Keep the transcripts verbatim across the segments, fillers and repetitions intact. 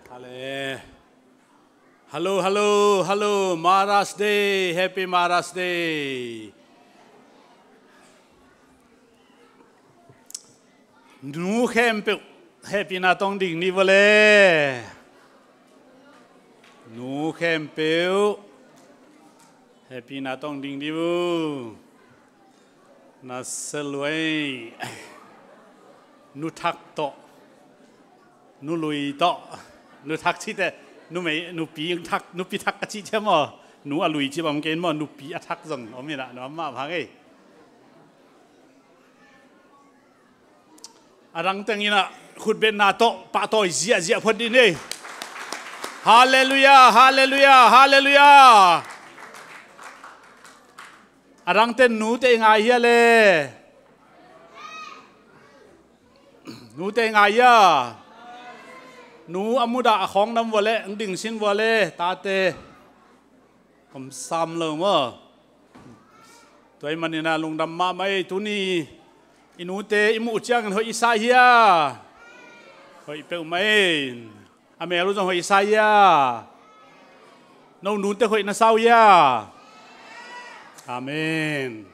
Hale. Hello, hello, hello. Mother's Day. Happy Mother's Day. Nu khempeuh hehpihna tawng ding ni vua le. Nu khempeuh hehpihna tawng ding ni vua. Na se luai. Nu thak tawh, nu lui tawh. Nu thak cite, numei, nupi thak, nupi thak a cih ciam maw. Nu a lui cih bang ke'n maw, nupi a thak zong om inah, nu amah bang ei. A dang teng inah khutbetna tawh pahtawi ziahziah phot dih ni. Halleluiah, halleluiah, halleluiah. A dang ten nute i ngai hia le? Nute i ngai hia? Nu a mudah a khawng nam vua le, ang ding sin vua le, tate. Kom sam lo maw. Tua ahih manin ah lungdam mahmah ei, tuni i nute i muh ciangin hoih i sa hia? Hoih peuhmah ei. A mel uh zong hoih i sa hia? No nute hoih na sa uh hia? Amen.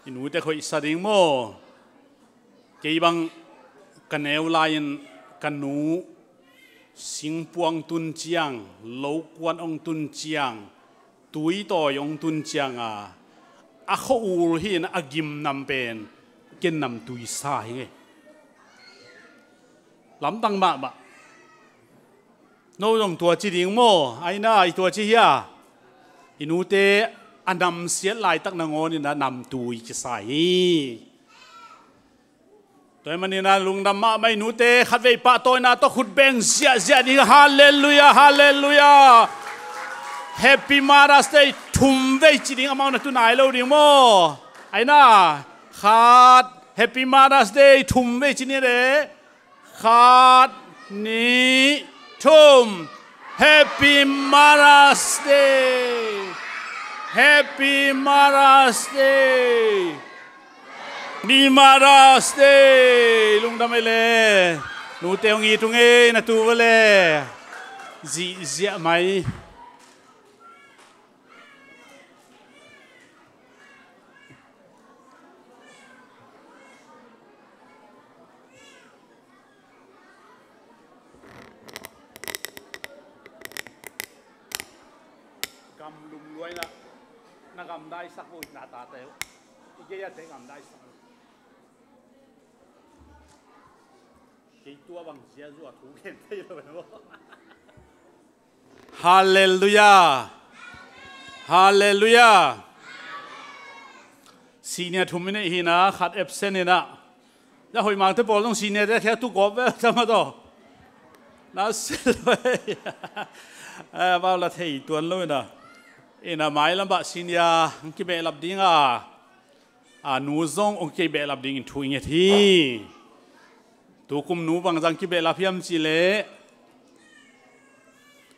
I nute hoih sa ding maw. Kei bang ka neu lai-in ka nu singpuang tun ciang, lokuan hong tun ciang, tuitawi hong tun cianga a khua-ul hi-in a gimnam pen ken namtui sa hi ngei. Lamdang mahmah. No zong tua ci ding maw? Aina i tua ci hia? I nute a namsiat laitak nangawn inah namtui kisa hi. Tua ahih manin ah lungdam mahmah ei, nute khatvei pahtawina tawh khut beng ziahziah ding. Halleluiah, halleluiah. Happy Mother's Day. Thum vei ci ding, amau na tu nai lo ding maw? Aina khat, Happy Mother's Day. Thum vei ci ni le. Khat, nih, thum. Happy Mother's Day. Happy Mother's Day. Happy Mother's Day. Lungdam ei le. Nute hong it ung ei, na tu vua le. Zihziah mai. Gamlum luai na, na gamdaisak uh, na tate uh. I gei a te gamdaisak. Kei tua bang ziazua thu gen thei lo maw. Halleluiah. Halleluiah. Senior thum i neih hi-in ah khat absent hi-in ah. Za hoih mangte pawl zong senior te khia tu gawp ve tama taw. Na se lo ei. Eh, bau la thei tuan lo hi-in ah. Hi-in ah mailam bah senior hong kibehlap ding a. A nu zong hong kibehlap dingin thu i nget hi. Tukum nu bangzah kibehlap hiam cih leh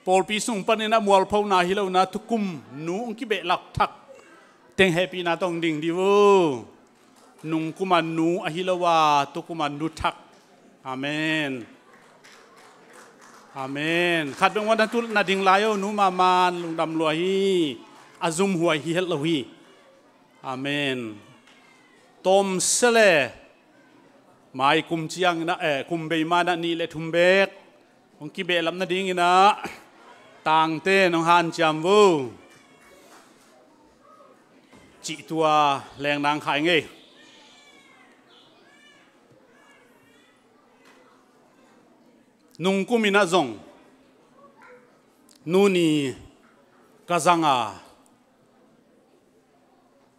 pawlpi sung panin a mualphona hi lo-in ah tukum nu hong kibehlap thak teng hehpihna tawng ding dih uh. Nungkum a nu ahi lo a tukum a nu thak. Amen. Amen. Khat beng wan a tu na ding lai o, nu mahmah in lungdam lua hi. A zumhuai hi het lo hi. Amen. Tawm se le mai kum ciangin ah, eh, kum bei ma-in ah nih le thum bek hong kibehlap nadingin ah tangte in hong hanciam vo. Cih tua leng nang khai ngei. Nungkum in ah zong nu ni ka zang a,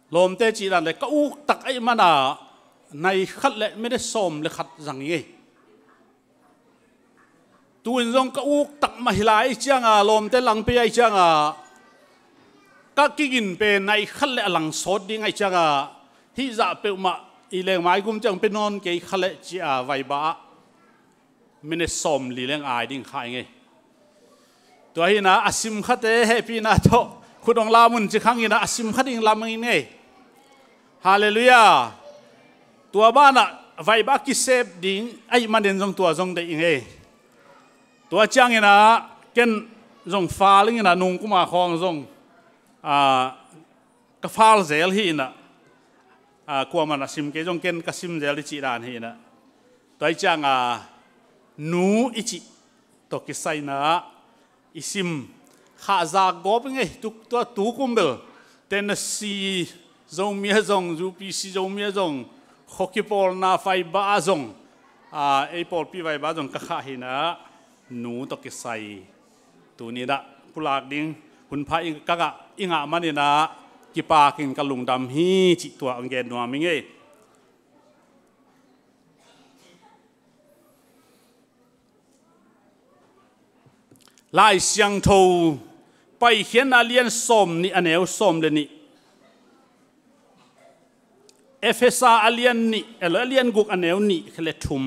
lawmte cih dan le ka uk tak ahih man a nai khat le minute sawm le khat zang hi ngei. Tu-in zong ka uk tak mah hi lai ahih ciangin, lawmte lang pei ahih ciangin, ka kigin pen nai khat le a lang sawt ding ahih ciangin, hih zah peuhmah i leng mai kum ciang pe nawn kei kha le ci-a vaiba ah minute sawmli leng ai ding khai ngei. Tua hi-in ah a simkhate hehpihna tawh khut hong lam un ci khang in ah a simkha ding lam in ngei. Halleluiah. Tua banah vaiba kisep ding ahih manin zong tua zong deih in ngei. Tua ciangin ah ken zong fal ing in ah, nungkum a khawng zong, ah, ka fal zel hi in ah, ah, kuamah in a sim kei zong ken ka sim zel i cih dan hi in ah. Tua hi ciang a nu i cih tawh kisai in ah i sim khah zak gawp ing ei. Tu, tua tu kum bel Tennessee Zomi ah zong, U P C Zomi ah zong, khua kipawlna Vaiba ah zong, ah, ei pawlpi Vaiba ah zong ka khah hi in ah, nu tawh kisai tuni in ah pulak ding hun pha i ka ngah, i ngah man in ah kipak in ka lungdam hi cih tua hong gen nuam ing ei. Lai Siangtho Paikhiatna a lian sawmnih a neu sawm le nih. Efesa a lian nih, eh, a lian guk a neu nih le thum.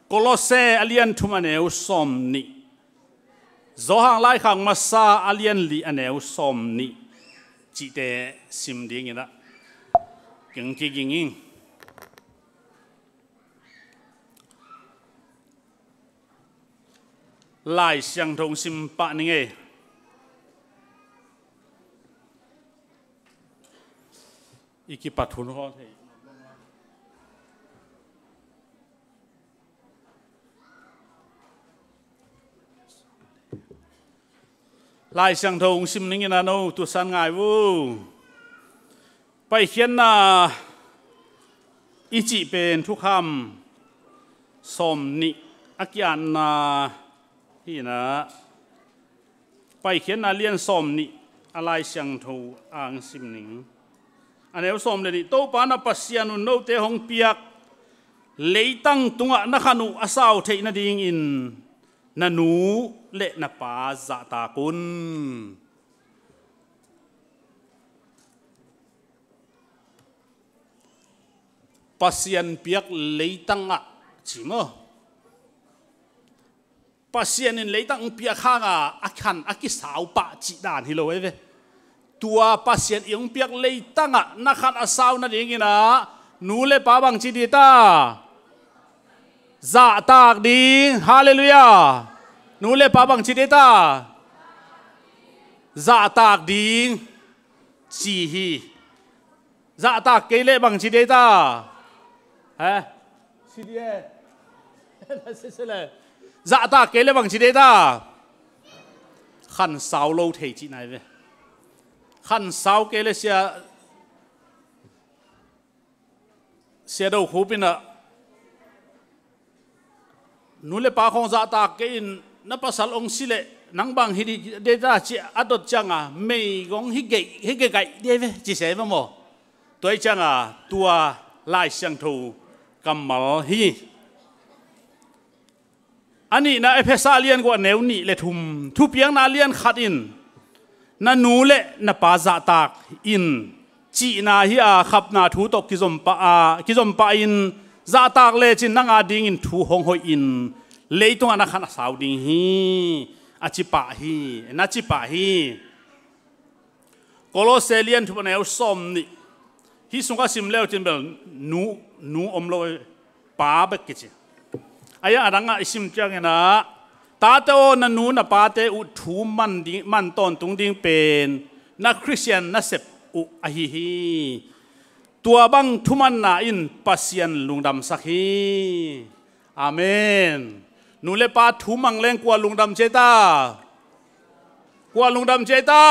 Kolose a lian thum a neu sawmnih. Johan Laikhak Masa a lian li a neu sawmnih cihte sim ding in ah keng kiging ing. Lai Siangtho hong sim pah ning ei. I kipat hun haw thei. Lai Siangtho hong sim ning in ah no, tu san ngai vo. Paikhiatna i cih pen thukham sawmnih a kiatna hi in ah, Paikhiatna lian sawmnih a Lai Siangtho ah hong sim ning. A neu sawm le nih, Topa na Pasian un note hong piak leitang tungah na khan uh a sau theih nadingin na nu le na pa zahtak un. Pasian piak leitangah ci maw? Pasian in leitang piak hanga a khan a kisau pah cih dan hi lo ei ve. Tua Pasian i hong piak leitangah na khan a sau nadingin ah nu le pa bang ci ding ta? Zahtak ding. Halleluiah. Nu le pa bang ci ding ta? Zahtak ding ci hi. Zahtak kei leh bang ci ding ta? He? Ci ding e. Zahtak kei leh bang ci ding ta? Khan sau lo thei cihna hi ve. Khan sau kei leh sia, sia do khupin ah nu le pa khawng zahtak kei in, na pasal hong si leh nang bang hi ding ta ci a dot cianga meigong hi gei, hi gei gaih ding ve ci se ve maw? Tua hi cianga tua Lai Siangtho kammal hi. A nihna Efesa lian guk a neu nih le thum, thupiakna lian khat in na nu le na pa zahtak in cihna hi a, khapna thu tawh kizom pah a, kizom pah in zahtak lecin nang adingin thu hong hoih in leitungah na khan a sau ding hi. A ci pah hi, na ci pah hi. Kolose lian thum a neu sawm nih. Hih sungah sim leu cin bel nu, nu om lo, pa bek kici. A yang a dangah i sim ciangin ah, tate aw, na nu na pate uh thu man ding, man tawntung ding pen na Khristian nasep uh ahi hi. Tua bang thumanna in Pasian lungdamsak hi. Amen. Nu le pa thu mang leng kua lungdam ci ta? Kua lungdam ci ta?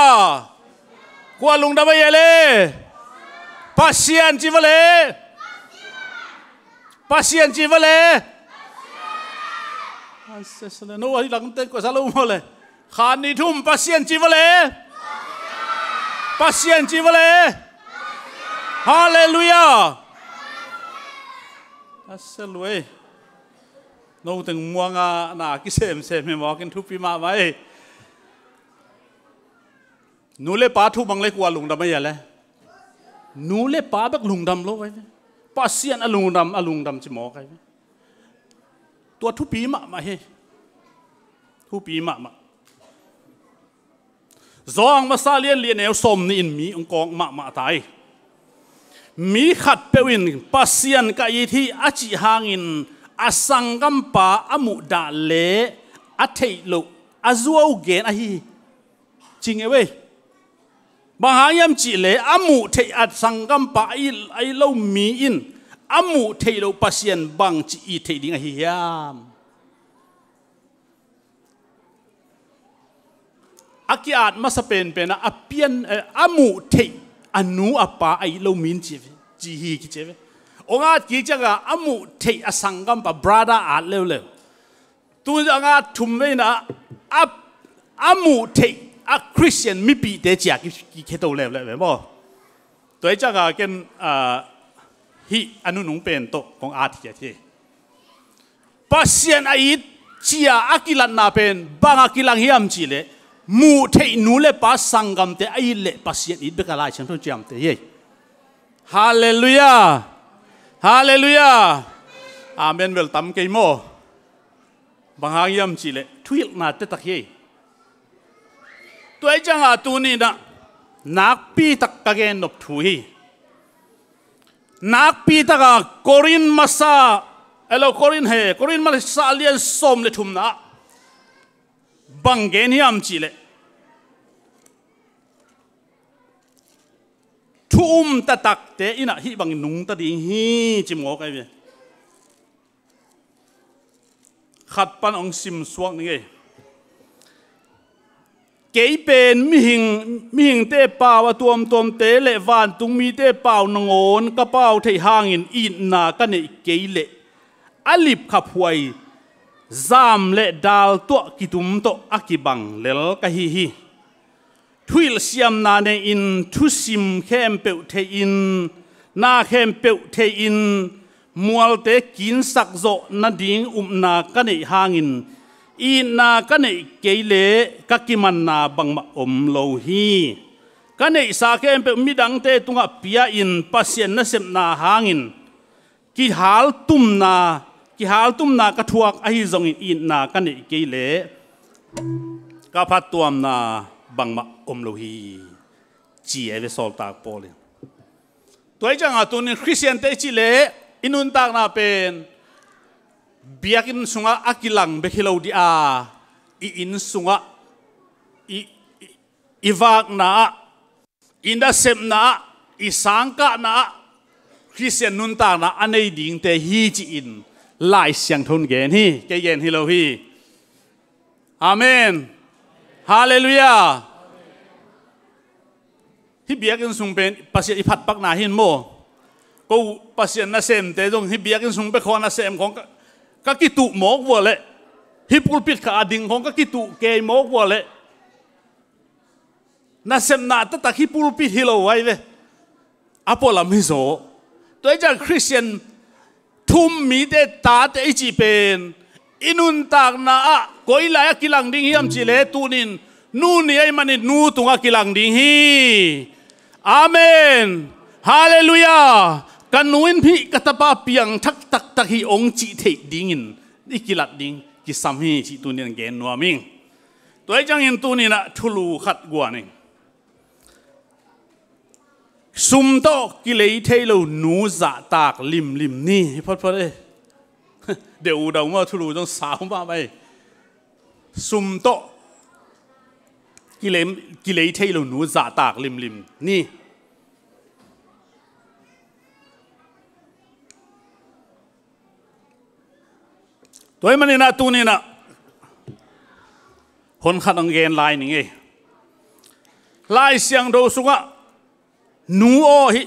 Kua lungdam a hia le? Pasian ci va le? Pasian ci va le? Pasian le. No, ahi lang te kua sa lo maw le? Khan nih thum, Pasian ci va le? Pasian ci va le? Halleluiah. Pasian lui. No teng muanga na kisemsem hi mawk in thupi mahmah ei. Nu le pa thu mang le kua lungdam a hia le? Nu le pa bek lungdam lo vai ve. Pasian a lungdam, a lungdam ci mawk ai ve. Tua thupi mahmah hi. Thupi mahmah. Zawhang masa lian li a neu sawm nih in mi hong kawk mahmah ta hi. Mi khatpeuh in Pasian ka it hi a cih hangin a sanggampa a muhdah le a theih loh a zuau gen ahi hi. Cing e wei. Bang hang hiam cihleh a muh theih a sanggampa a it, a it lo mi in a muh theih loh Pasian bangci it theih ding ahi hiam? A ki-at masa penpen ah a pian, eh, a muh theih a nu a pa a it lo mi in ci, ci hi kici ve. Ong at kik ciangah a muh theih a sanggampa brother at leuleu. Tu a nga thum veina a, a muh theih a Christian mipihte cia ki, ki kheto leuleu ve maw? Tua hi ciangah ken, ah, hih a nunung pen tawh kong at hiat hi. Pasian a it cia a kilatna pen bang a kilang hiam cihleh muh theih nu le pa sanggamte a it leh Pasian it bek a Lai Siangtho ciamteh hi. Halleluiah. Halleluiah. Amen bel tam kei maw? Bang hang hiam cihleh thuhilhna taktak hi. Tua hi ciangah tuni-in ah nakpi tak ka gen nop thu hi. Nakpi takah Korin masa, elo Korin he, Korin masa a lian sawm le thumna ah bang gen hiam cihleh thu um taktakte in ah hih bang nungta ding hi ci mawk ahi ve. Khat pan ong simsuak ning ei. Kei pen mihing, mihingte pau a tuamtuamte le vantungmite pau nangawn ka pau theih hangin itna ka neih kei leh a lipkhaphuai zam le dal tuah kitum tawh a kibang lel ka hi hi. Thuhilh siamna nei-in thusim khempeuh thei-in, na khempeuh thei-in, mualte kinsak zawh nading upna ka neih hangin itna ka neih kei leh ka kimanna bangmah om lo hi. Ka neihsa khempeuh midangte tungah pia-in Pasian nasepna hangin kihaltumna, kihaltumna ka thuak ahi zongin itna ka neih kei leh ka phattuamna bangmah om lo hi, ci ahi ve sawltak Paul in. Tua hi ciangah tunin Khristiante i cih leh i nuntakna pen biakinn sungah a kilang bek hi lo dih a, i inn sungah, i, i, i vakna ah, i nasepna ah, i sangkahna ah Khristian nuntakna a nei dingte hi ci-in Lai Siangtho in gen hi, kei gen hi lo hi. Amen. Halleluiah. Hih biakinn sung pen Pasian i phatpakna hi maw? Ko Pasian nasemte zong hih biakinn sung bek khawng nasem khawng ka, ka kituh mawk vua leh, hih pulpit kha a ding khawng ka kituh kei mawk vua leh, nasepna taktak hih pulpit hi lo ahi ve. A pualam hi zaw. Tua hi ciang Khristian thu um mite tate i cih pen i nuntakna ah koi lai a kilang ding hiam cih leh tunin nu ni ahih manin nu tungah kilang ding hi. Amen. Halleluiah. Ka nu in hih ka tapa piangthak taktak hi ong cih theih dingin i kilat ding kisam hi cih tunin gen nuam ing. Tua hi ciangin tunin ah thulu khat guan ing. Sum tawh kilei thei lo nu zahtak limlim ni. Hi photphot e. Deuh uh dau mah thulu zong sau mahmah e. Sum tawh kilei, kilei thei lo nu zahtak limlim ni. Tua ahih manin ah tunin ah hon khat ong gen lai ning ei. Lai Siangtho sungah nu aw hi,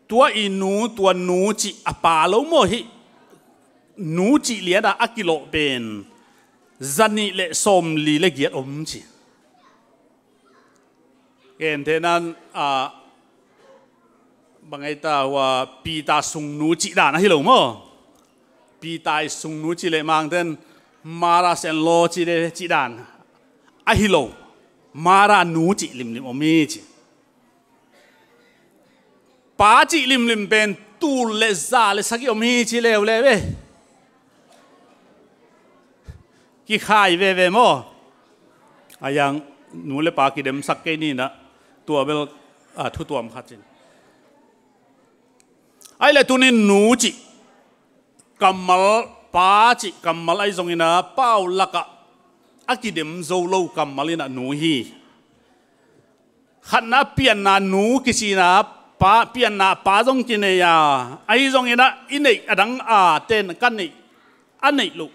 tua i nu, tua nu cih a pa lo maw hi. Nu cih lian ah a kilawh pen zanih le sawmli le giat om ci. Gentehna ah, bang ei ta, hua Peter sungnu cih dan ahi lo maw? Peter i sungnu cih leh mangten Mara sen lo cih leh cih dan ahi lo. Mara nu cih limlim om hi ci. Pa cih limlim pen tul le za le sagih om hi ci leuleu ve. Kikhai veve maw? A yang nu le pa kidemsak kei ni nah, tua bel, a, thu tuam khat cin. Ahih leh tunin nu cih kammal pa cih kammal ahi zongin ah pau lakah a kidem zo lo kammal in ah nu hi. Khatna pianna nu kici-in ah pa, pianna pa zong kinei a, ahi zongin ah i neih a dang a ten ka neih, a neih loh,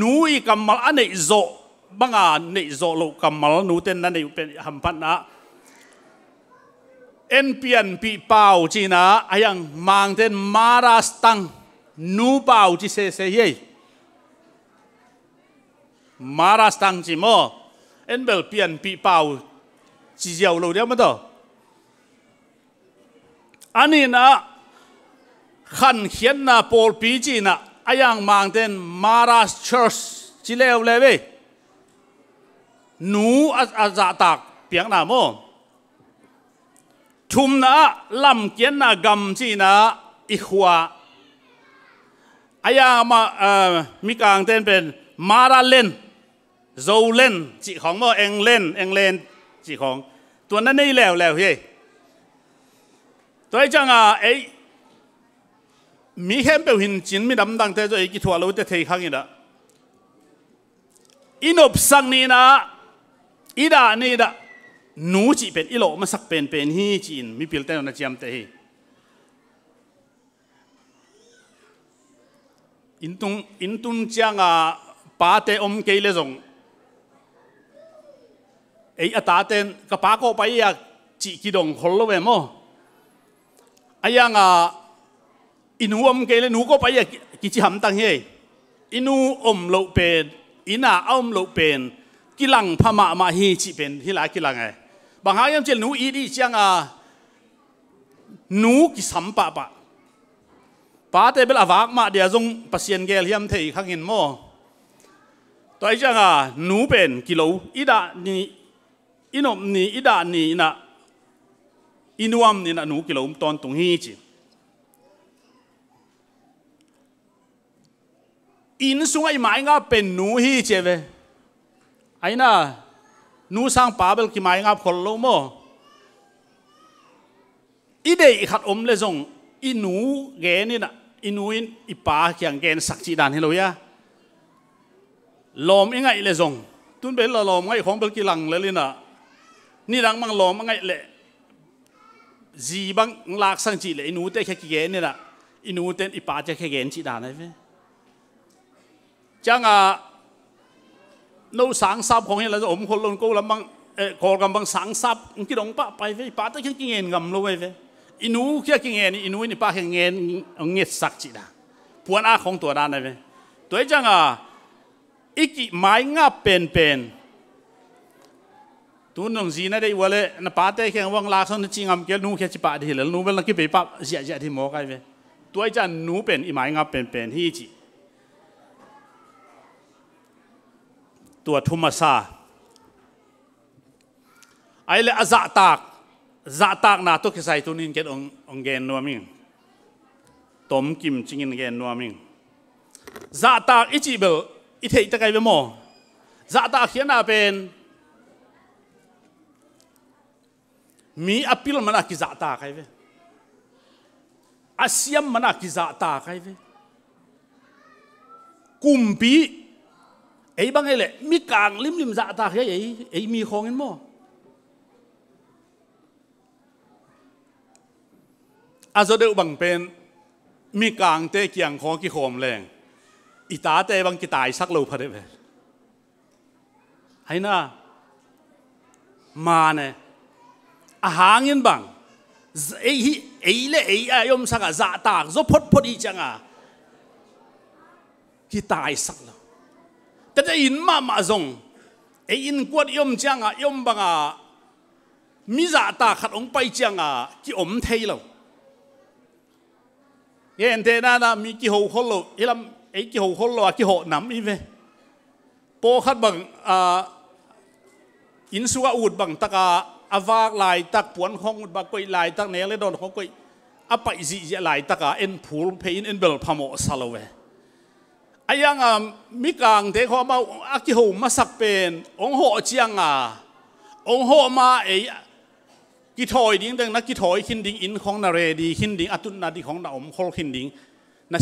nu i kammal a neih zawh banga neih zawh loh kammal nu ten na neih uh pen hamphatna. En pianpih pau ci-in ah, a hiang Mangten mother's tongue, nu pau ci sese hi ei. Mother's tongue ci maw? En bel pianpih pau ci ziau lo dia maw taw? A nihna ah khankhiatna pawlpi ci-in ah, a hiang Mangten mother's church ci leuleu ei. Nu a, a zahtak piakna maw? Thumna ah lamkiatna gam ci-in ah i khua. A hiang mah, eh, Mikangten pen motherland, Zoland cih khawng maw, England, England cih khawng. Tua na nei leuleu hi. Tua hi ciangah ei mi khempeuh hincin, mi damdangte zong ei kithuah lote thei khang in ah, i nopsak nihna ah, i dah nihna ah nu cih pen i lawh masak penpen hi ci-in mipilte na ciamteh hi. Inn tung, inn tun ciangah pate om kei le zong, ei a taten ka pa kawh pai a cih kidong khol lo ve maw? A hiangah i nu om kei le nu kawh pai a ki, kici hamtang hi ei. I nu om loh pen, inn ah a om loh pen kilang pha mahmah hi cih pen hi lai kilang ei. Bang hang hiam cih leh nu it i hih ciangah nu kisam pahpah. Pate bel a vak mah dia zong Pasian gel hiam thei khang in maw? Tua hi ciangah nu pen kilo, i dah ni, i nop ni, i dah ni in ah, i nuam ni in ah nu kilo tawntung hi ci. Inn sungah i maingap pen nu hi ci ve. Ahi na, nu sang pa bel kimaingap khol lo maw? I deih khat om le zong i nu gen in ah, i nu in i pa kiang gensak cih dan hi lo hia? Lawm i ngaih le zong, tun bel la lawm ngaih khawng bel kilang lel in ah, nidang bang lawm a ngaih leh zi bang laksang cih leh i nute khia kigen in ah, i nute in i pate khia gen cih dan ahi ve. Ciangah no sangsap khawng hi la zong om khol lo in, ko lam bang, eh, Kawlgam bang sangsap kidong pahpah hi ve, i pate khia kingen ngam lo ahi ve. I nu khia kingen, i nu in i pa khia ngen, ngetsak cih dan. Puan a khawng tua dan ahi ve. Tua hi ciangah i kimaingap penpen. Tun nong zi na deih ua leh na pate khia vang lakson na ci ngam kei, nu khia ci pah dih hi lel, nu bel na kipei pah ziahziah dih mawk ahi ve. Tua hi ciang nu pen i maingap penpen hi ci. Tua thu masa. Ahi leh a zahtak, zahtakna tawh kisai tuni-in ken ong, ong gen nuam ing. Tom kim cingin gen nuam ing. Zahtak i cih bel i theih tek ahi ve maw? Zahtak khiatna pen mi a pil man a kizahtak ahi ve. A siam man a kizahtak ahi ve. Kumpi, ei bang ei leh mikang limlim zahtak hi ei, ei mi khawng in maw? A zaw deuh bang pen mikangte kiang khawng kikhawm leng i tate bang kitaisak lo pha deuh ve. Ahi na, mane, a hangin bang ei hi, ei le ei a i omsak a zahtak zaw photphot i hih ciangah kitaisak lo. Tete inn mahmah zong ei innkuan i om ciangah, i om bangah mi zahtak khat hong pai ciangah ki-om thei lo. Gentehna-in ah mi kiho khol lo, hih lam ei kiho khol lo a kihawh nam hi ve. Pawlkhat bang, ah, inn sungah ut bang takah a vak laitak, puan khawng ut bang koih laitak, nek le dawn khawng koih a paih zihziah laitakah en phul phei in en bel phamawh sa lo ve. A hiangah mikangte khawng amau a kiho masak pen hong hawh ciangah, hong hawh ma ei kithawi ding teng na kithawi khin ding, inn khawng na ready khin ding, a tutna ding khawng na om khol khin ding, na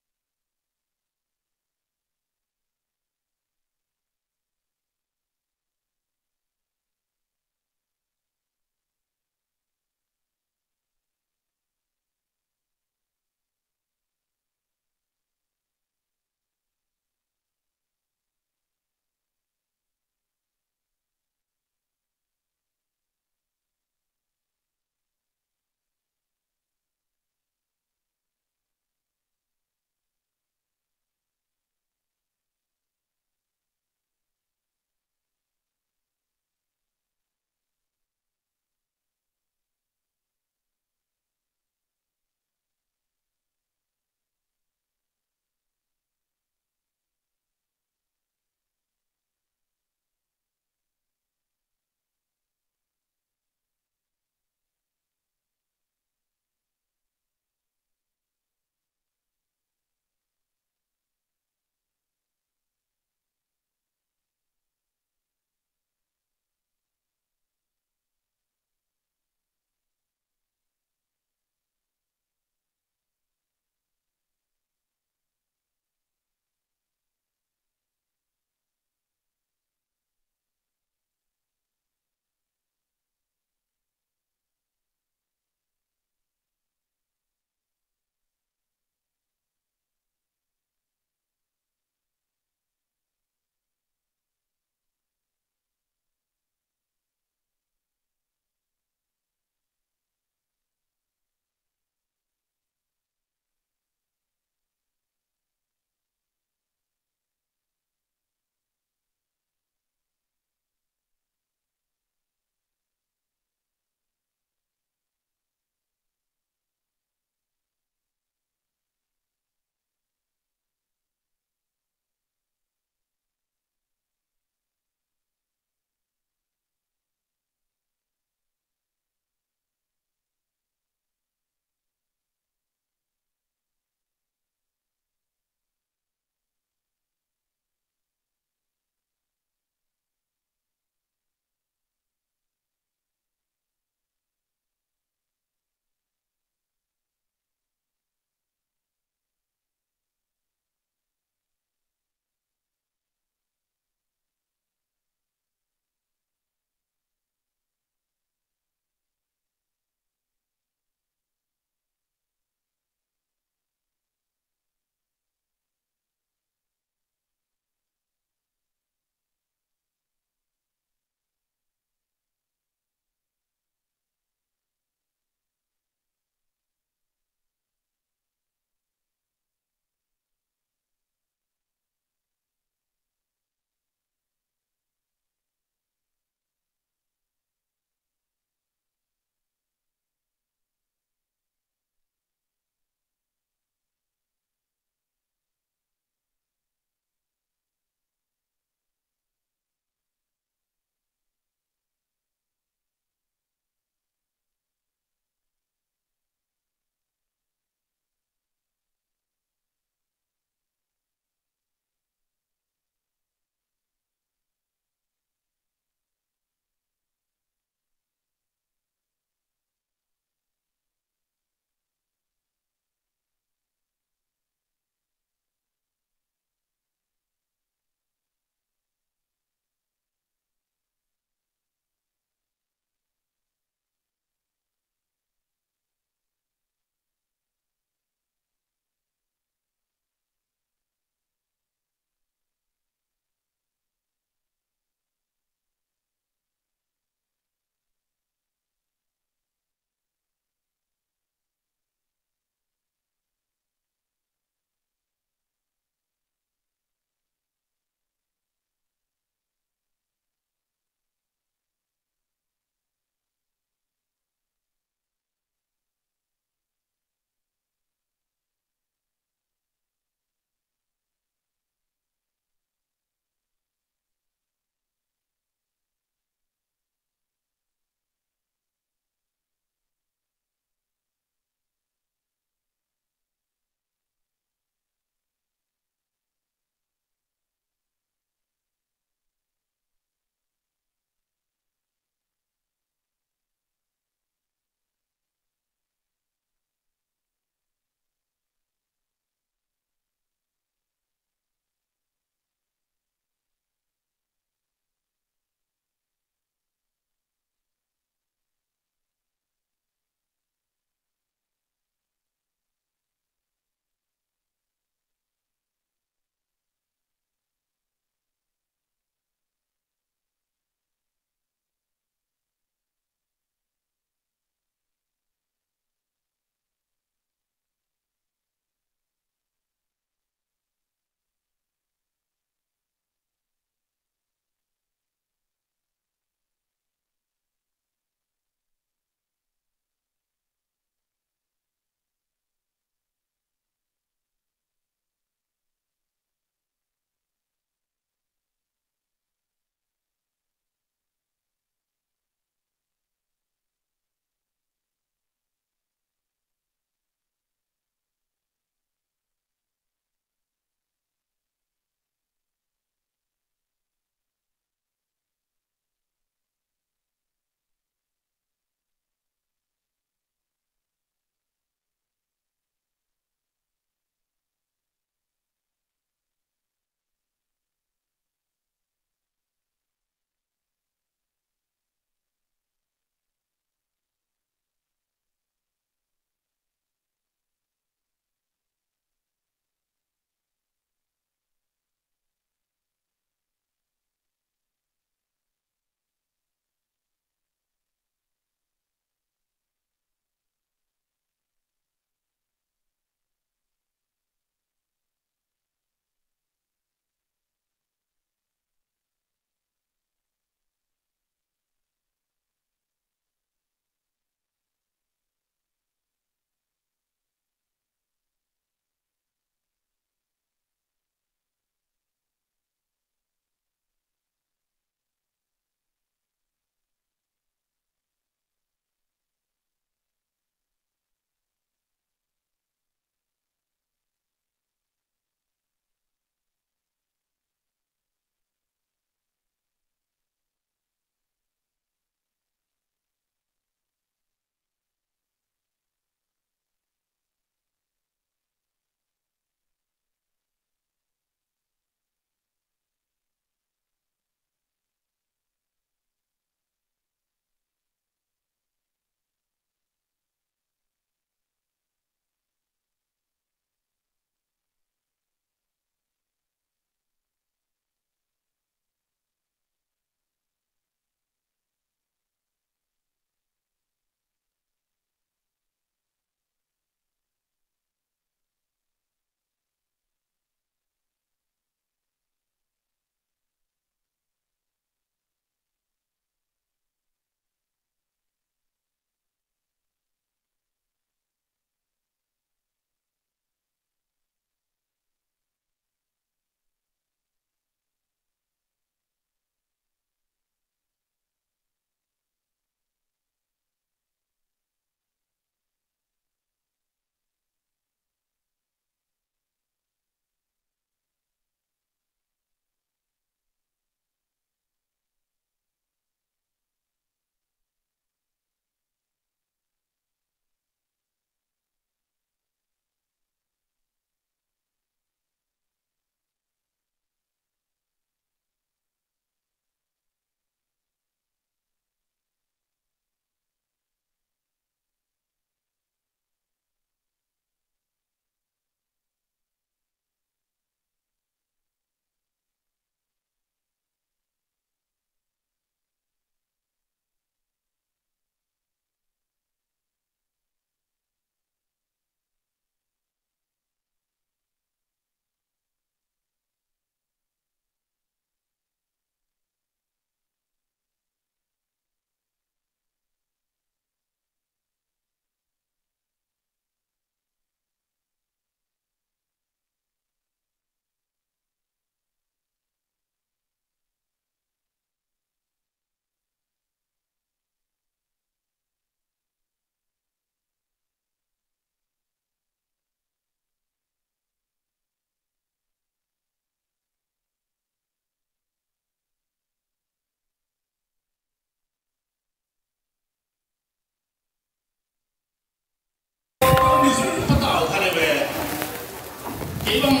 Kei bang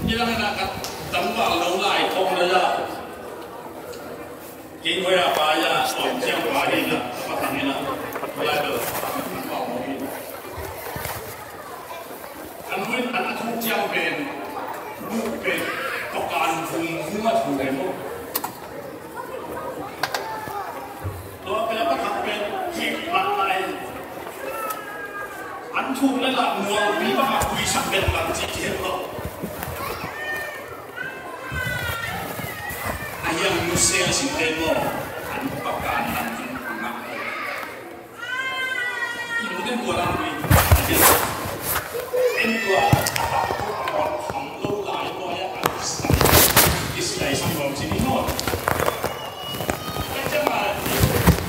i lang ina ka tangval lo lai khawng na ya. Kei hoi a pa ya, sawm ciang pa hi na, pa tang ina. Lai bel. An win an a thu ciang pen, bu pen, to kan vum vum a thu pen mo. Tua pen a pathak pen, hih mat lai. An thuk le lah mualpi bang a kuisak pen bang ci ci hen lo. A hiang nusia sin pen mo. An pakan an in ngak. I nu den tua lam ui. En tua a pa ko a mon kham lo lai tua ya a Israel, Israel sang lom sin i mon. Ka jama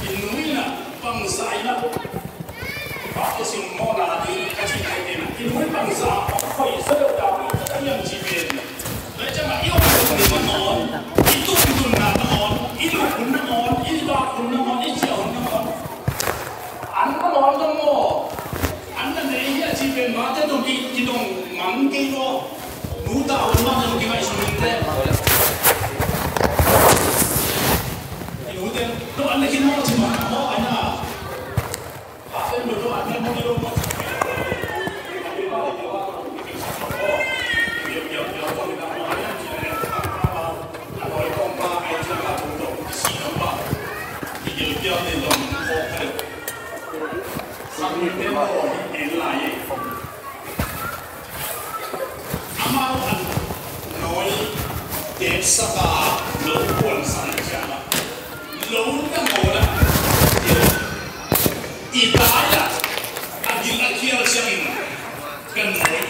i nu ina bangsa ina. Pa ko sin mo na di ka ci nai te na. I nu bangsa a khoi sa lo da ka yang ci pen. Lai ciang a i om hun na nawn, i tum hun na nawn, i luk hun na nawn, i vak hun na nawn, i ciah hun na nawn. An na nawn dong maw? An na nei hi a ci pen mate dong ki, kidong mang kei maw? Nu ta hun mate dong kingaihsun in te. I nu te, no an na kin maw ci mah maw ai na. Amau an nawi tepsak a lo puansak na ciang a lo na ngawn a i tai a a gil a khial ciangin ka nawi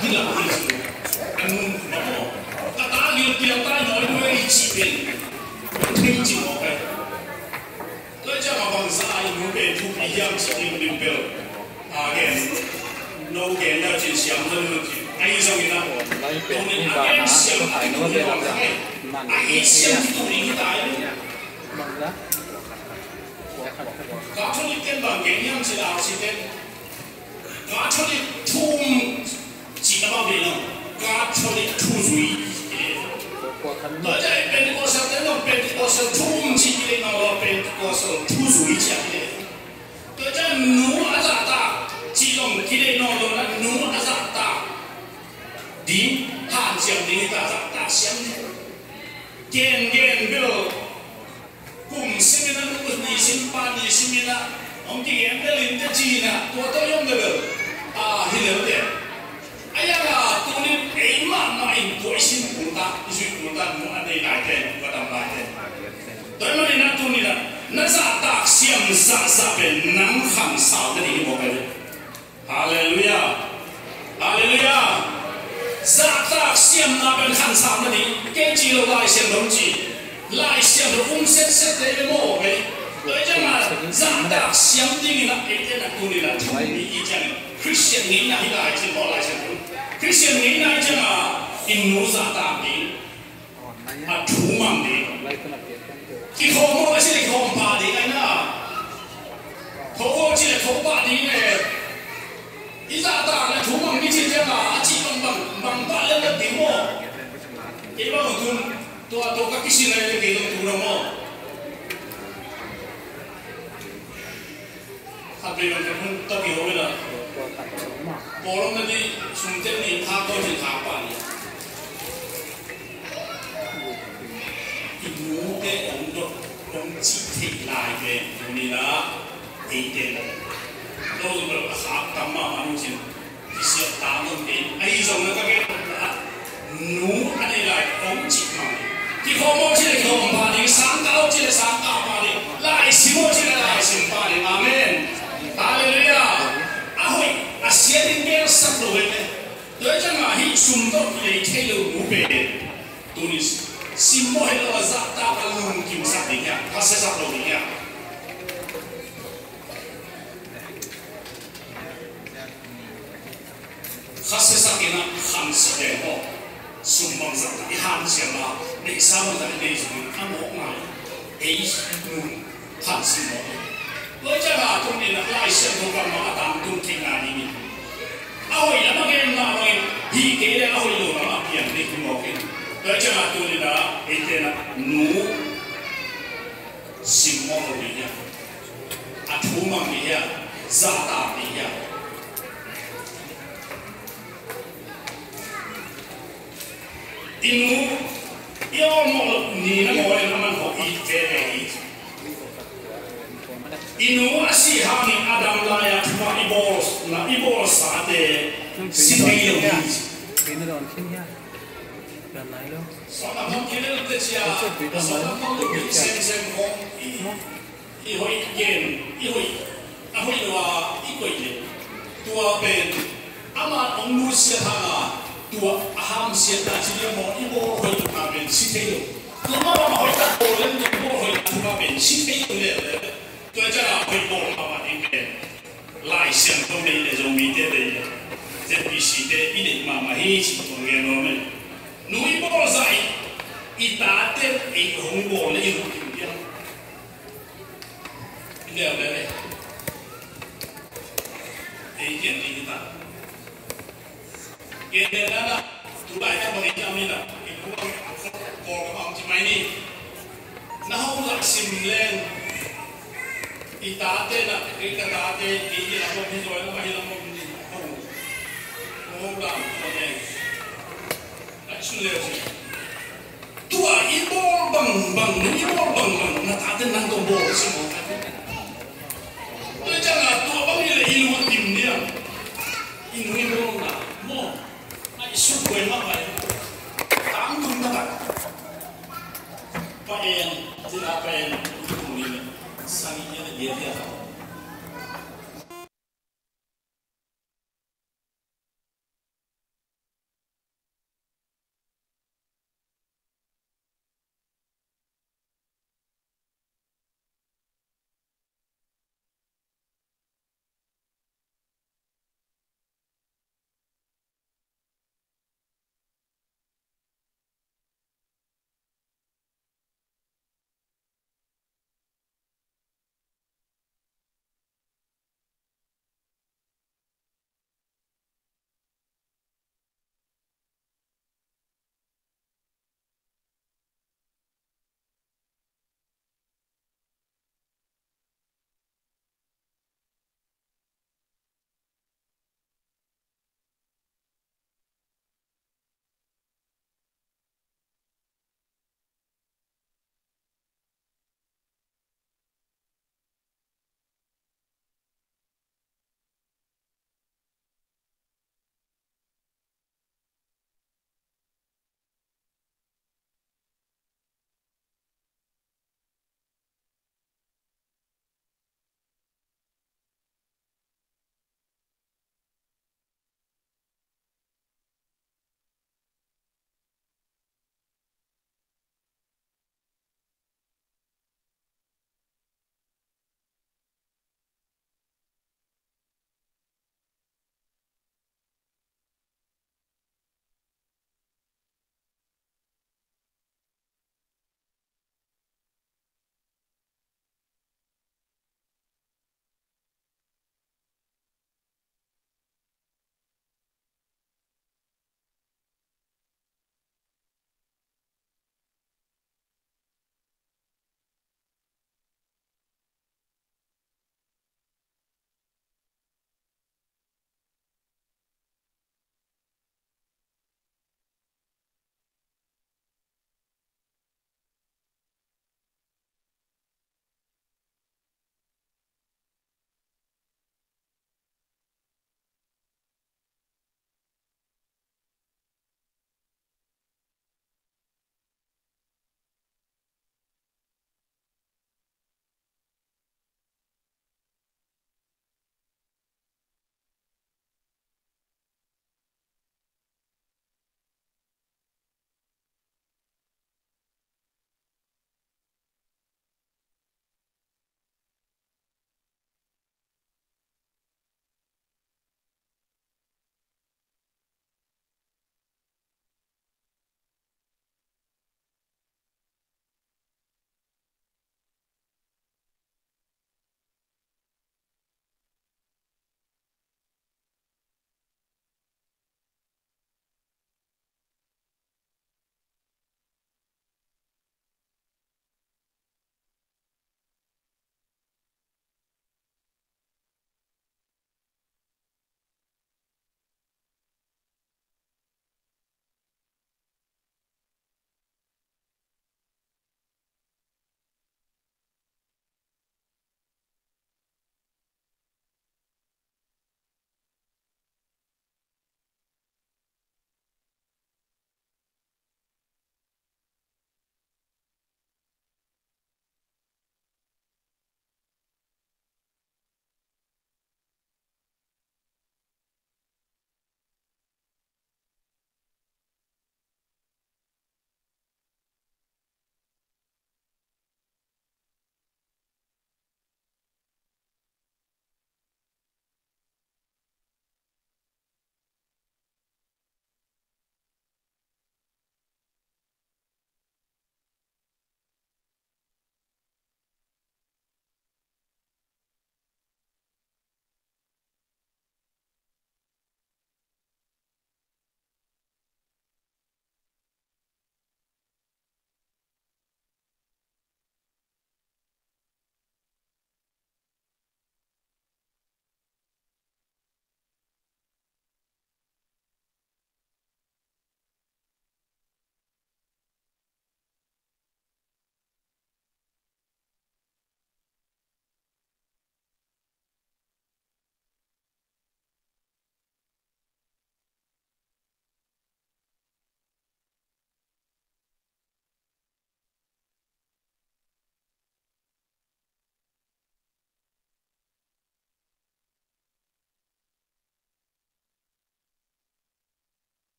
gil a khial ciangin ka nun na maw ka ta gil kiang tai nawi nawi i ci pen thei ci maw kai. Tua ciang a bangsa a i nu pen thupi hiam ci ding lim bel. A gen no gen na cin siam na nu ci. Ai zong ina. Tua ni a gen siam a ki tu ni bang kai. A i siam ki tu ni ki tai. Catholic ten bang gen hiam ci la ci ten. Catholic thu um cih na bang ve lo. Catholic thuzui. Tua ciang Pentecostal te lo Pentecostal thu um cih ki lei nawn lo Pentecostal thuzui cih a ki lei. Tua ciang nu a zahtak cih long ki lei nawn lo na nu a zahtak ding hanciam ding hi ta zahtak siam ding. Gen gen bel Kum simin a nu ni sim pa ni simin a hong kigen lel in te ci-in a tua tawh i om lel a hi lel te. A iang a tunin ei mahmah in tua i sim kul ta i zui kul ta nu a nei lai te nu a dam lai te. Tua i manin a tunin a na zahtak siam zahzah pen nang khansau na ding hi mawk a hi. Halleluiah. Halleluiah. Zahtak siamna pen khansau na ding kei ci lo Lai Siangtho ci. Lai Siangtho um setset te i maw kei. Tua i ciangin zahtak siam dingin a eite na tunin a thu mi i ciangin Khristian ngeina hi lai ci maw Lai Siangtho. Khristian ngeina i ciangin i nu zahtak ding. A thu mang ding. Kikhawm maw a si le kikhawm pah ding ai na. Tho maw ci le tho pah ding e. I zahtak le thu mang ding ci ciang a a cih bang bang bang pah lel lel ding maw. Kei bang tun tua tua ka kisin ai le kei zong tu na maw. Khat vei bang khat hun tak i ho ina. Pawlawm na dih sumte nih phak tawh cin khak pah ni. I nute ong dot ong cih theih lai pen tuni na eite lo zong lo a khak tam mahmah nu cin. Kisiat ta ngon kei. Ahi zong na ka gen nu a nei lai hong cih mang. Kikhawm maw ci le kikhawm pah ding, sangkah maw ci le sangkah pah ding, laisim maw ci le laisim pah ding. Amen. Halleluiah. A hoih a sia ding gelsak lo hi te. Tua hi ciangin hih sum tawh kilei thei lo nu pen tuni sim maw hi lo a zahtak a lungkimsak ding hiam, khasia sak lo ding hiam. Khasia sak in a khansi deng aw. Sum bangzah tak i hanciam a, neihsa bangzah i nei zongin a mawk ngai. Ei nun khansi mawk. Tua ciang a tung in a Lai Siangtho kammal a tangtung theihna dingin a hoih lam a gen mah bangin hih kei Tua ciangah tuni-in ah eite in ah nu simmawh lo ding hiam? A thu mang ding hiam? Zahtak ding hiam? I nu i awlmawh loh ni nangawn in aman hong it veve hi. I nu a sih hangin a dam lai-a thupha i bawl, na i bawlsate si thei lo hi. Sawtah hong kilel te cia, a sawtah hong lo semsem hong i, i hoih gen, i hoih, a hoih lo a i koih le, tua pen amah hong nusiat hang a, tua a hamsiatna ci dia maw, i bawl hoih lo a pen si thei lo. Tua mah bang a hoih tak bawl leng tua i bawl hoih lo a pen si thei lo le le. Tua ciangah hoih bawl mahmah ding pen Lai Siangtho deih le Zomite deih le Z B C te i deih mahmah hi ci tua ngen nuam e. Nu i bawl zah i, i tate ei hong bawl le i hong kim diam. I neu le le. Ei kian ding hi ta. Gentehna in ah, tulaitak bang i hiam in ah, i pu bang Kawlgam ah hong ci mai ni. Na hong lak sim leng, i tate in ah, kei ka tate, kei hi lam bawm hi zaw, na mah hi lam bawm hi, hong, hong lam bawm hi. Ai, sun leu si. Tua i bawl bangbang, i bawl bangbang, na tate nang tawh bawl si maw? Tua ciangah tua bang hi leh i lung a tim diam? I nu i bawlna maw? Na i suk buai mah pai. Tangtung taktak. Pa en, cina pa en, i tung ni leh sang i en a giat hiat a.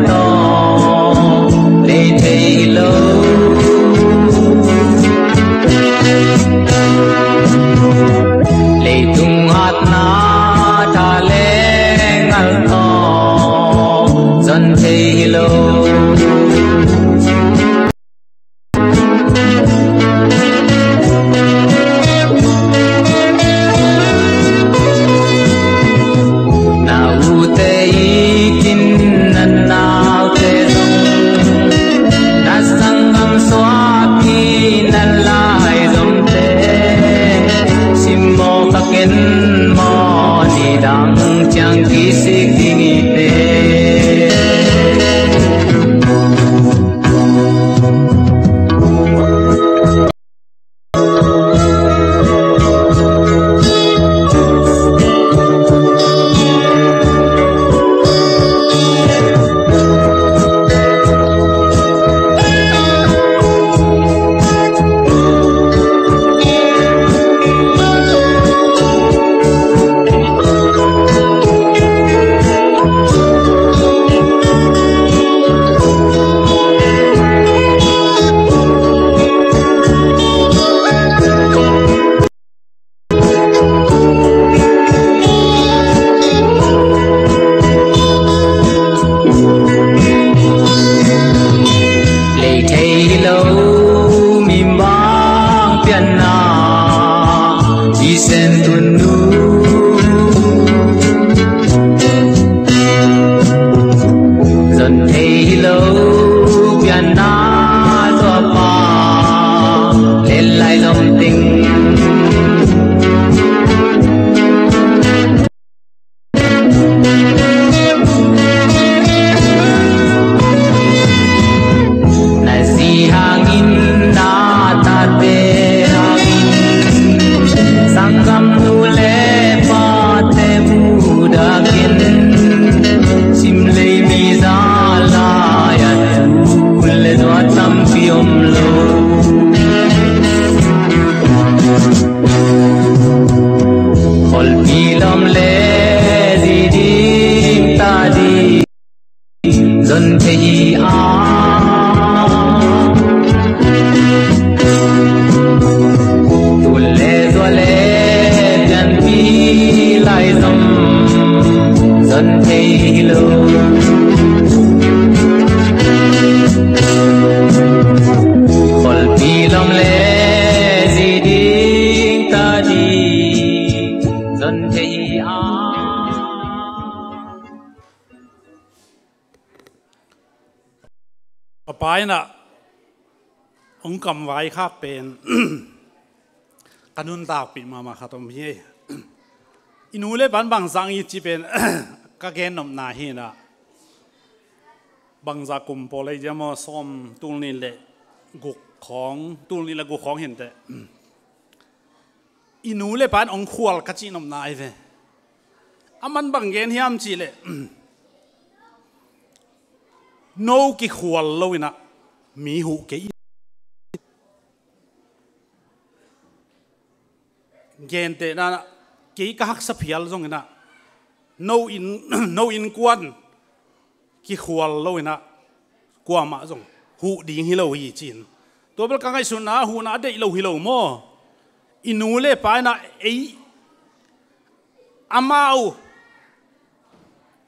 Tawh lei thei lo. Leitung hatna tha le ngal tawh zon thei lo. Na ute i kin na naute zong, na sanggam suak i na lai zomte, simmawh kha ken maw, nidang ciang kisik ding i te. Lei thei lo mi mah pianna i sen tun nu. Zon thei lo pianna tua pa len lai zom ding. Na zi hangin na tate hangin sanggam nu le pate mudakin simlei mi za lai a tu le zua tampi om lo. Kholpi lom le zi ding ta ding zon thei hi a. Tul le zua le pianpi lai zong zon thei hi lo. Kholpi lom le zi ding ta ding zon thei hi a. A pa in ah hong kamvaikhak pen ka nuntakpih mahmah khat om hi. I nu le pa'n bangzah it cih pen ka gennopna hi in ah, bangzah kum pawl ei diam aw, sawm, tul nih le guk khawng, tul nih le guk khawng hi inteh. I nu le pa'n hong khual ka cihnopna ahi ve. A man bang gen hiam cih leh, no kikhual lo in ah mi huh kei. Gentehna in ah, kei ka haksa phial zong in ah, no inn, no innkuan kikhual lo in ah kuamah zong huh ding hi lo hi ci-in, tua bel ka ngaihsutna, huhna a deih lo hi lo maw? I nu le pa in ah ei, amau,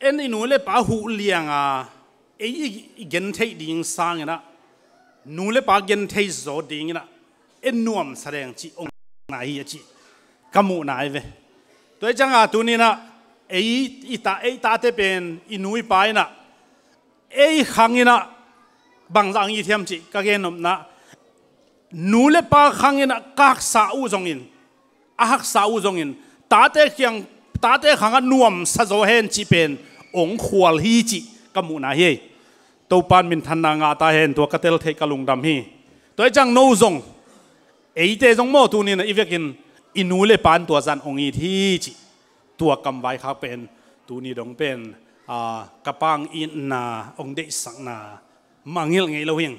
en i nu le pa huh liang a, ei i, i gentheih ding sang in ah, nu le pa genthei zaw ding in ah en nuamsa leng cih hong na hi a cih ka muhna ahi ve. Tua hi ciang a tuni in ah ei i ta, ei tate pen i nu i pa in ah ei khang in ah bangzah hong it hiam cih ka gennopna, nu le pa khang in ah ka haksa uh zongin, a haksa uh zongin, tate kiang, tate khang ah nuamsa zaw hen cih pen hong khual hi cih ka muhna hi. Topa'n minthanna ngah ta hen, tua ka tel theih ka lungdam hi. Tua hi ciang no zong, eite zong maw, tuni in ah i vekin i nu le pa'n tua zah hong it hi cih, tua kamvaikhak pen tuni dong pen, aa, ka pang itna, hong deihsakna mangngilh ngei lo hing.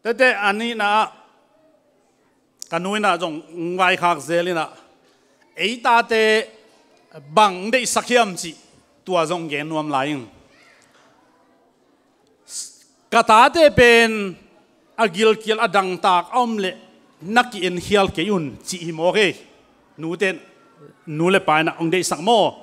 Tete a nihna ah ka nu in ah zong hong vaikhak zel in ah, ei tate bang hong deihsak hiam cih tua zong gen nuam lai ing. Ka tate pen a gilkial a dangtak a om leh na ki-enkhial kei un cih hi mawk ei. Nute, nu le pa in ah hong deihsak maw?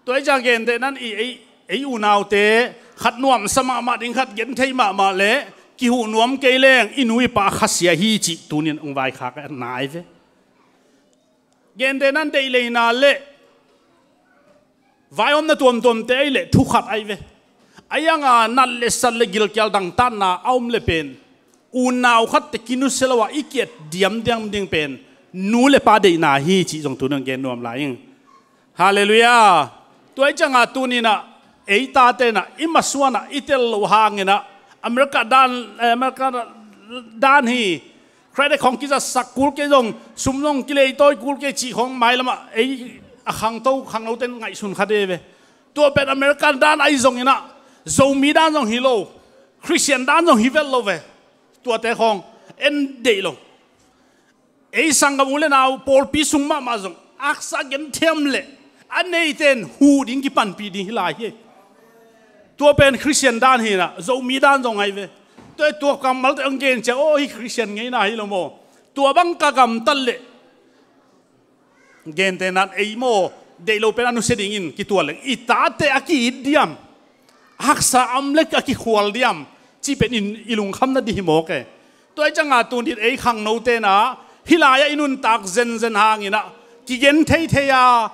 Tua hi ciang gentehna in i, ei, ei unaute khat nuamsa mahmah ding, khat genthei mahmah leh kihuh nuam kei leng i nu i pa khasia hi cih tunin hong vaikhak a nai ve. Gentehna in deihleina le vai omna tuamtuamte ahih leh thu khat ahi ve. Ahi hanga nat le sat le gilkial dangtatna a om leh pen unau khatte kinusia lo a i ki-et diamdiam ding pen nu le pa deihna hi cih zong tunin gen nuam lai ing. Halleluiah. Tua hi cianga tuninah ei tate inah i masuanah i tel loh hanginah America dan, eh, America dan hi. Credit khong kizatsak kul kei zong, sum zong kileitawi kul kei cih khong mailamah ei a khangto khangnote in ngaihsun kha de ve. Tua pen American dan ahi zonginah Zomi dan zong hi lo, Christian dan zong hi vet lo ve. Tuate khong en deih lo. Ei sanggam u le nau pawlpi sung mahmah zong haksa genthem leh a neite in huh ding kipanpih ding hi lai hi. Tua pen Christian dan hinah Zomi dan zong ahi ve. Tua, tua kammalte hong gen ciang aw hi Christian ngeina hi lo maw? Tua bang ka gamtat leh gentehna in ei maw deih lo pen a nusia dingin kituat leng i tate a ki-it diam, haksa a om leh a kikhual diam cih pen in i lungkham nading hi mawk e. Tua hi cianga tunin ei khangnote inah hih lai-ah i nuntak zenzen hanginah kigen theithei a,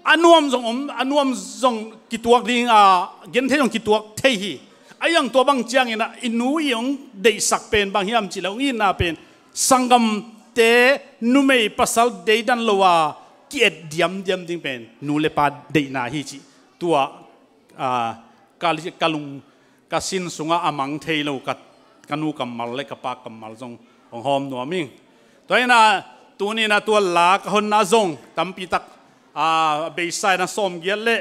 a nuam zong om, a nuam zong kituak ding a, genthei zong kituak thei hi. Ahi hang tua bang cianginah i nu i hong deihsak pen bang hiam cih leh hong itna pen sanggamte numei pasal deidan lo a ki-et diamdiam ding pen nu le pa deihna hi cih tua, ah, ka, ka lung ka sin sungah a mang thei lo ka, ka nu kammal le ka pa kammal zong hong hawm nuam ing. Tua hinah tuninah tua la ka honna zong tampi tak, ah, beisa inah sawmgiat le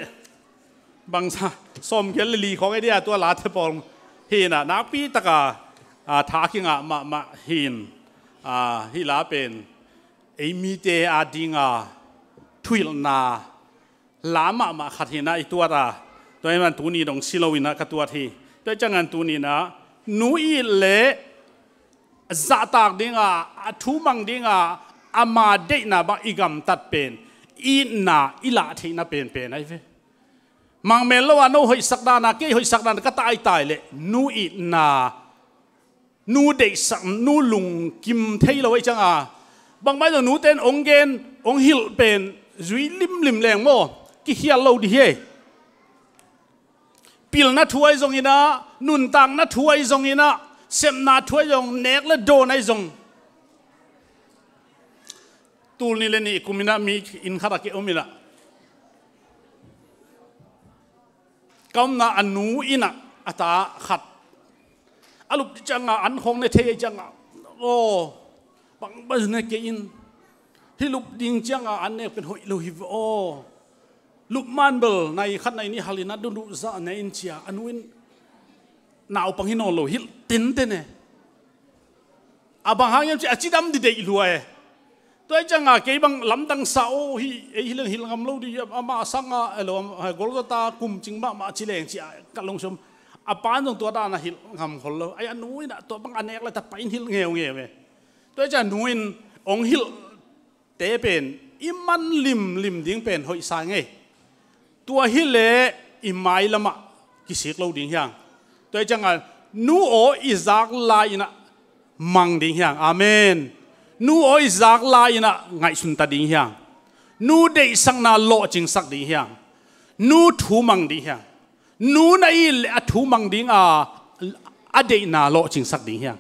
bangsa, sawmgiat le li khawng ei dia tua late pawl hinah nakpi taka, ah, tha kingah mahmah hin, ah, hih la pen ei mite adinga thuhilhna la mahmah khat hinah i tuat a, tua hi man tuni dong si loinah ka tuat hi. Tua hi ciangan tuninah nu it leh zahtak dinga, a thu mang dinga ama deihna bang i gamtat pen itna i lah theihna penpen ahi ve. Mangmel lo a no hoihsak dana kei hoihsak dana ka taitai leh nu itna, nu deihsak, nu lungkim thei lo ahi cianga bangmah zong nute in hong gen hong hilh pen zui limlim leng maw kikhial lo dih hi. Pilna thu ahi zonginah, nuntakna thu ahi zonginah, sepna thu ahi zong, nek le dawn ahi zong. Tul nih le nih kuminah mi inn khatah kei ominah ka omna a nu innah a ta khat a lup ding cianga an khawng ne thei ahi cianga aw bangbang ne kei in hih lup ding cianga an nek pen hoih lo hi ve aw. Lupman bel nai khat nai nih halin a duhduh zah ne in cia a nu in naupang hi nawn lo hilh tente ne. A bang hang hiam ci a cidam dih deih lua e. Tua hi cianga kei bang lamdang sa aw hi ei hilh hilh ngam lo dih ama a sanga elo golgota kumcing mahmah ci leng ci a ka lungsim a pan zong tua dana hilh ngam khol lo ai a nu inah tua bang a nek le ta pai in hilh ngeungeu e. Tua hi cianga nu in hong hilh te pen i man limlim ding pen hoihsa ngei. Tua hileh i mailamah kisik lo ding hiang. Tua hi cianga nu aw i zak lai-inah mang ding hiang. Amen. Nu aw i zak lai-inah ngaihsunta ding hiang. Nu deihsakna lawhcingsak ding hiang. Nu thu mang ding hiang. Nu na it leh a thu mang dinga a deihna lawhcingsak ding hiang.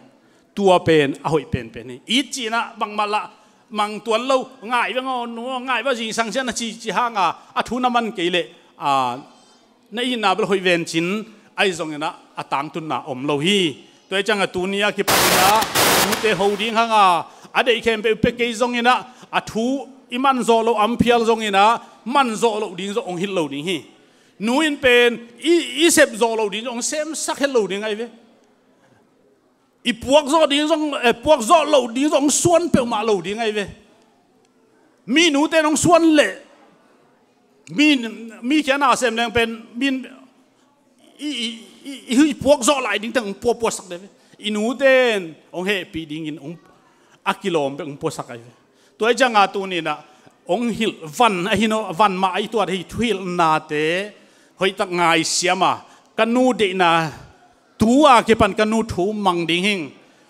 Tua pen a hoih penpen hi. It cihnah bangmah lah mang tuan lo ngai veng aw nu aw ngai va zingsang ciah na ci ci hanga a thu na man kei leh na itna bel hoih vencin ahi zonginah a tangtunna om lo hi. Tua hi cianga tuni a kipaninah nute ho ding hanga a deih khempeuh pia kei zonginah a thu i manzawh loh amphial zonginah manzawh loh ding zong hong hilh lo ding hi. Nu in pen i, i sep zawh lo ding zong hong semsak het lo ding ahi ve. I puak zawh ding zong, eh, puak zawh lo ding zong hong suan peuhmah lo ding ahi ve. Mi nute in hong suan leh mi, mi khia na sem leng pen min i, i, i, i puak zawh lai ding teng hong puapuasak deuh ve. I nute in hong hehpih dingin hong, a kilawm bek hong puasak ahi ve. Tua hi cianga tuni-in ah hong hilh van ahi no, van mah ahi tuat hi, thuhilhnate hoihtak ngaisiam a, ka nu deihna tu a kipan ka nu thu mang ding hing,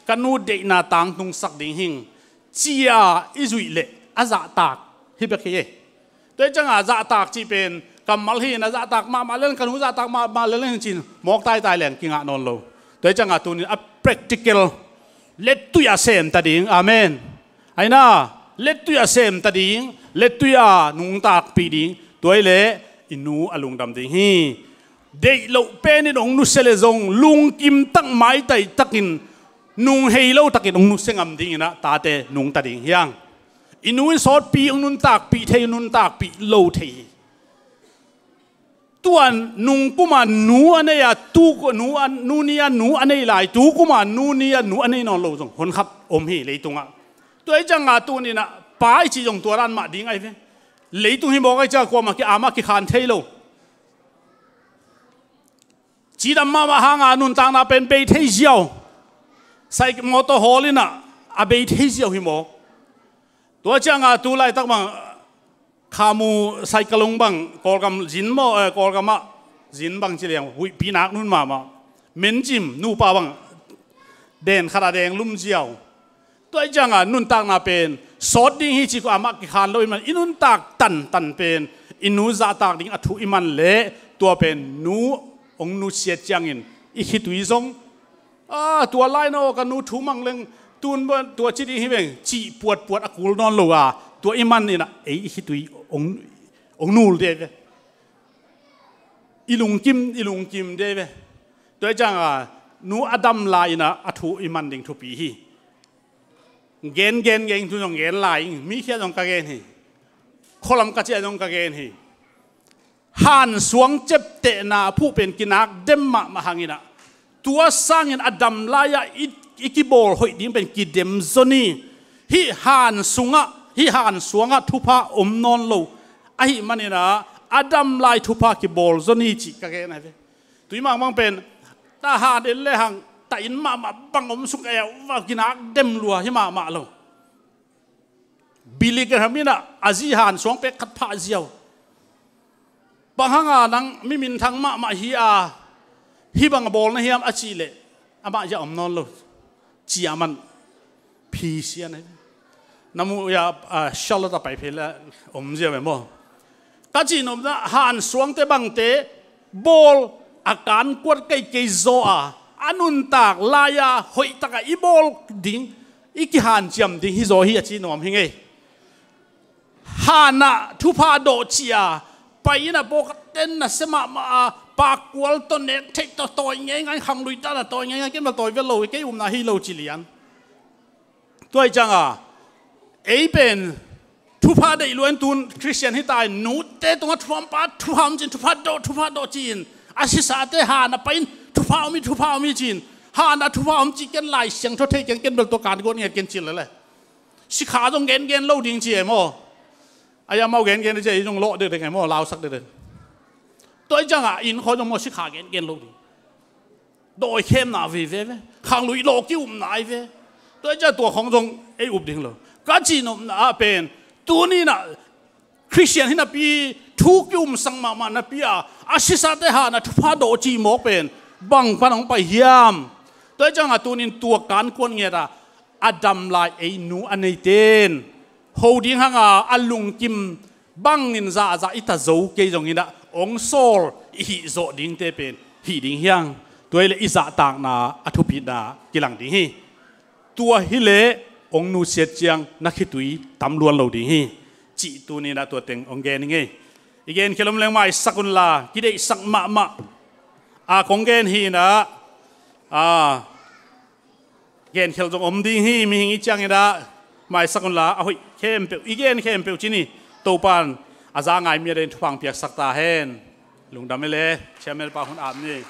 ka nu deihna tangtungsak ding hing, ci-a i zuih leh a zahtak hi bek hi e. Tua hi cianga zahtak cih pen kammal hi-in a zahtak mahmah lel, ka nu zahtak mahmah lel hi-in ci-in mawk taitai leng kingah nawn lo. Tua hi cianga tuni-in a practical, lettui a semta ding. Amen. Aina, lettui a semta ding, lettui a nungtakpih ding. Tua hi leh i nu a lungdam ding hi. Deih loh penin hong nusia leh zong lungkim tak, maitai takin, nung hei lo takin hong nusia ngam dingin ah tate nungta ding hi hang. I nu in sawtpi, hong nuntakpih thei, hong nuntakpih lo thei hi. Tua nung puma nu a nei a, tu ku-, nu a, nu ni a nu a nei lai, tu kuma nu ni a nu a nei nawn lo zong honkhat om hi leitungah. Tua hi cianga tuni-in ah pa i cih zong tua dan mah ding ahi ve. Leitung hi mawk ahi cianga kuamah ki-, amah kikhan thei lo. Cidam mahmah hanga nuntakna pen bei thei ziau. Sai motor hawl in ah a bei thei ziau hi mawk. Tua cianga tu laitak bang Khamu Saikalung bang Kawlgam zin maw, eh, Kawlgamah zin bang ci leng huihpi nak nun mahmah. Mencim nupa bang den khat a deng lum ziau. Tua hi cianga nuntakna pen sawt ding hi cih ko amah kikhan lo ahih man i nuntak tantan pen i nu zahtak ding a thu i man leh tua pen nu hong nusiat ciangin i khitui zong, a, tua lai no ka nu thu mang leng tun tua ci ding hi veng cih puatpuat a kul nawn lo a, tua i man in ah ei i khitui hong, hong nul deuh ve. I lungkim, i lungkim deuh ve. Tua hi cianga nu a dam lai in ah a thu i man ding thupi hi. Gen, gen, gen, tu zong gen lai ing. Mi khia zong ka gen hi. Khualam ka ciah zong ka gen hi. Hansuang ceptehna phuh pen kinak dem mahmah hangin ah, tua sangin a dam lai-ah i, i kibawl hoih ding pen kidem zaw ni. Hih han sungah, hih hansuangah thupha om nawn lo ahih manin ah, a dam lai thupha kibawl zaw ni cih ka gen ahi ve. Tui mangmang pen, ta han en le hang, ta inn mahmah bang om suk e, va kinak dem lua hi mahmah lo. Billy Graham in ah a zi hansuang pek khat phah ziau. Bang hanga nang mi minthang mahmah hi a, hih bang a bawl na hiam a cih leh, amah zia om nawn lo. Cia man phi sian ahi. Na muh ia, a, Charlotte a pai phei le om zia ve maw. Ka cihnopna hansuangte bangte bawl a kankuat keikei zaw a, a nuntak lai-a hoihtaka i bawl ding, i kihanciam ding hi zaw hi a cih nuam hi ngei. Hanah thupha dawh ci-a pai in ah pawlkhat ten nasia mahmah a, pakkual tawh nek theih tawh tawi ngeingai, khanglui tana tawi ngeingai, kei ma tawi vet lo, kei upna hi lo ci lian. Tua hi cianga ei pen thupha deih luan tun Khristian hi ta in, nute tungah thupha om pa, thupha om ci-in, thupha dawh, thupha dawh ci-in, a sisate hanah pai in thupha om hi, thupha om hi ci-in, hanah thupha om ci ken Lai Siangtho thei ken, ken bel tua kan guat ngiat ken ci lele. Sikha zong gengen lo ding ci e maw. Ai amau gengen ci e, ei zong lawh dekdek e maw, lausak dekdek. Tua hi cianga inn khawng zong maw sikha gengen lo ding. Dawi khemna veve ve. Khanglui law ki-upna ahi ve. Tua hi cianga tua khawng zong ei up ding lo. Ka cihnopna ah pen, tuni-in ah Khristian hi napi, thu ki-umsak mahmah napi a, a sisate hanah thupha dawh cih mawk pen bang pan hong pai hiam? Tua hi cianga tuni-in tua kan kuat ngiat a, a dam lai ei nu a neite in ho ding hanga a lungkim bangin zahzah i ta zo kei zongin ah hong sawl i hih zawh dingte pen hih ding hi hang. Tua hileh i zahtakna a thupitna kilang ding hi. Tua hileh hong nusiat ciang na khitui tam luan lo ding hi, cih tuni-in ah tua teng hong gen hi ngei. I genkhia lom leng maisak unla, kideihsak mahmah a kong gen hi-in ah, a, genkhel zong om ding hi, mihing i ciangin ah maisak unla, a hoih khempeuh i gen khempeuh ci ni. Topa'n a za ngai mi a den thupha hong piaksak ta hen. Lungdam e le, chairman pa hun ap ni.